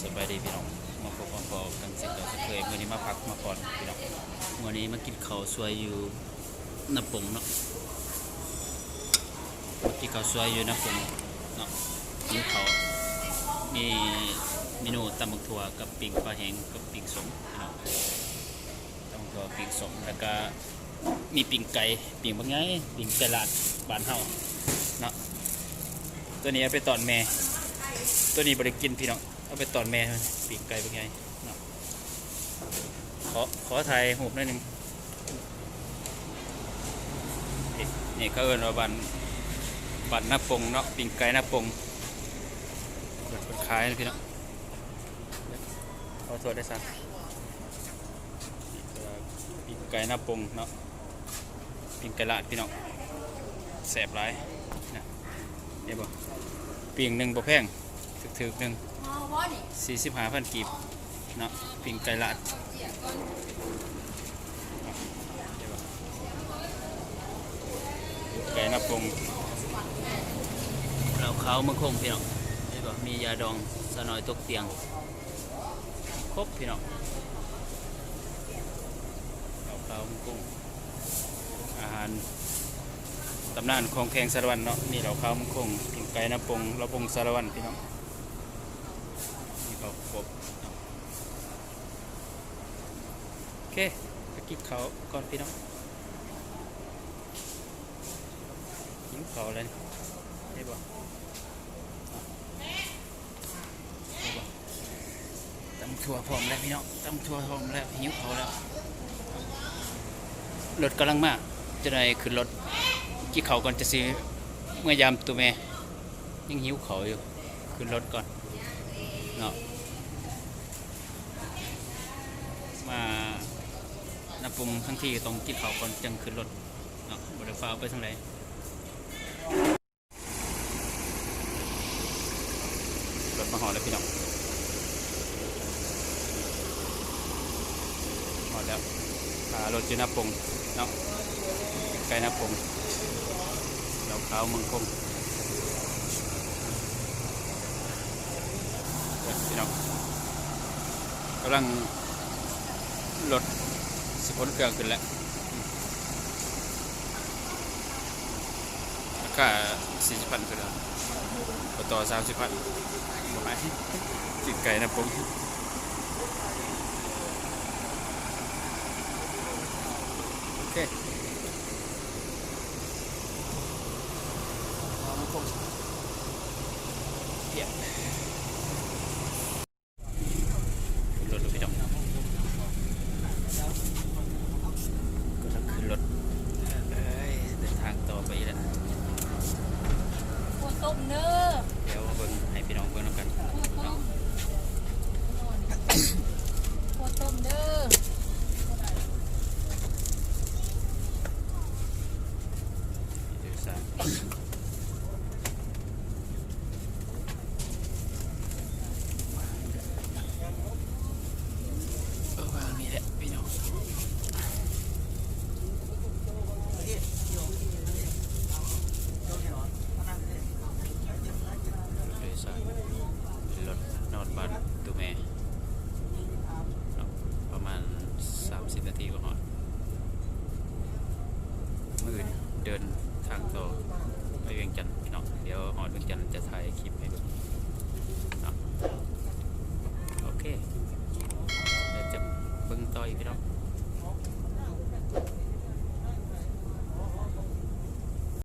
ສະບາຍດີພີ່ນ້ອງ ມາພົບມາພໍ້ກັນເຊັ່ນເກົ່າເຊັ່ນເຄີຍ. ມື້ນີ້ມາພັກມາຜ່ອນພີ່ນ້ອງ ມື້ນີ້ມາກິນເຂົ້າສວຍຢູ່ນາປົງເນາະ ມາກິນເຂົ້າສວຍຢູ່ນາປົງເນາະ. ກິນເຂົ້າ ມີເມນູຕຳບັກຖົ່ວກັບປີ້ງປາແຫ້ງກັບປີ້ງສົ້ມພີ່ນ້ອງ ຕຳບັກຖົ່ວປີ້ງສົ້ມ ແລ້ວກະ ມີປີ້ງໄກ່ ປີ້ງບັກໃຫຍ່ ປີ້ງໄກ່ລາດບ້ານເຮົາເນາະ. ໂຕນີ້ເອົາໄປຕ້ອນແມ່ ໂຕນີ້ບໍ່ໄດ້ກິນພີ່ນ້ອງ ເອົາໄປຕ້ອນແມ່ ປີ້ງໄກ່ບັກໃຫຍ່ເນາະ. ຂໍ ຂໍຖ່າຍຮູບໜ້ອຍໜຶ່ງ. ນີ້ ນີ້ເຂົາເອີ້ນວ່າບ້ານ ບ້ານນາປົງເນາະ ປີ້ງໄກ່ນາປົງ ເພິ່ນຂາຍນະພີ່ນ້ອງ ຂໍໂທດເດີຊັ້ນ. ປີ້ງໄກ່ນາປົງເນາະ ປີ້ງໄກ່ລາດພີ່ນ້ອງ ແຊບຫຼາຍນະ ເຫັນບໍ່? ປີ້ງໜຶ່ງບໍ່ແພງ ຖືກໆ ໜຶ່ງ ສີ່ສິບຫ້າພັນກີບເນາະ ປີ້ງໄກ່ລາດ ເຫັນບໍ່? ປີ້ງໄກ່ນາປົງ ເຫຼົ້າຂາວເມືອງຄົງພີ່ນ້ອງ ເຫັນບໍ່? ມີຢາດອງ ສາວນ້ອຍຕົກຕຽງ ຄົບພີ່ນ້ອງ ເຫຼົ້າຂາວເມືອງຄົງ ອາຫານຕຳນານຂອງແຂວງສາລະວັນເນາະ ມີເຫຼົ້າຂາວເມືອງຄົງ ປີ້ງໄກ່ນາປົງ ລຳວົງສາລະວັນພີ່ນ້ອງ ມີເຂົ້າຄົບເນາະ. ໂອເຄ ໄປກິນເຂົ້າກ່ອນພີ່ນ້ອງ ຫິວເຂົ້າແລ້ວນີ້ ເຫັນບໍ່? ຕຳຖົ່ວພ້ອມແລ້ວພີ່ນ້ອງ ຕຳຖົ່ວພ້ອມແລ້ວ ຫິວເຂົ້າແລ້ວ ລົດກຳລັງມາ ຈະໄດ້ຂຶ້ນລົດ ກິນເຂົ້າກ່ອນ ຈະຊິເມືອຍາມໂຕແມ່ ຍັງຫິວເຂົ້າຢູ່ ຂຶ້ນລົດກ່ອນເນາະ. ມານາປົງທັງທີຕ້ອງກິນເຂົ້າກ່ອນ ຈັ່ງຂຶ້ນລົດເນາະ ບໍ່ໄດ້ຟ້າວໄປທາງໃດ. ລົດມາຮອດແລ້ວພີ່ນ້ອງ ຮອດແລ້ວ ຖ້າລົດຢູ່ນາປົງເນາະ ໃກ້ນາປົງ ເຫຼົ້າຂາວເມືອງຄົງ ພີ່ນ້ອງ ກຳລັງ ລົດຊິຂົນເຄື່ອງຂຶ້ນແລ້ວ ລາຄາສີ່ສິບພັນຂຶ້ນແລ້ວ ບໍ່ຕໍ່ສາມສິບພັນ ບໍ່ໃຫ້ ກິນໄກ່ນາປົງ ໂອເຄ ຂຶ້ນລົດແລ້ວພີ່ນ້ອງ ກຳລັງຂຶ້ນລົດ ເອີຍ ເດີນທາງຕໍ່ໄປອີກແລ້ວ ຂົ້ວຕົ້ມເດີ ດຽວມາເບິ່ງ ໃຫ້ພີ່ນ້ອງເບິ່ງນຳກັນ ຂົ້ວຕົ້ມ ຂົ້ວຕົ້ມເດີ ໂດຍສານ ປະມານນີ້ແຫຼະພີ່ນ້ອງ ໂດຍສານເປັນລົດນອນບ້ານຕູ້ແມ່ເນາະ ປະມານສາມສິບນາທີກໍຮອດ. ມື້ອື່ນເດີນທາງຕໍ່ໄປວຽງຈັນພີ່ນ້ອງ ດຽວຮອດວຽງຈັນຈະຖ່າຍຄລິບໃຫ້ເບິ່ງເນາະ ໂອເຄ ດຽວຈະເບິ່ງຕໍ່ອີກພີ່ນ້ອງ.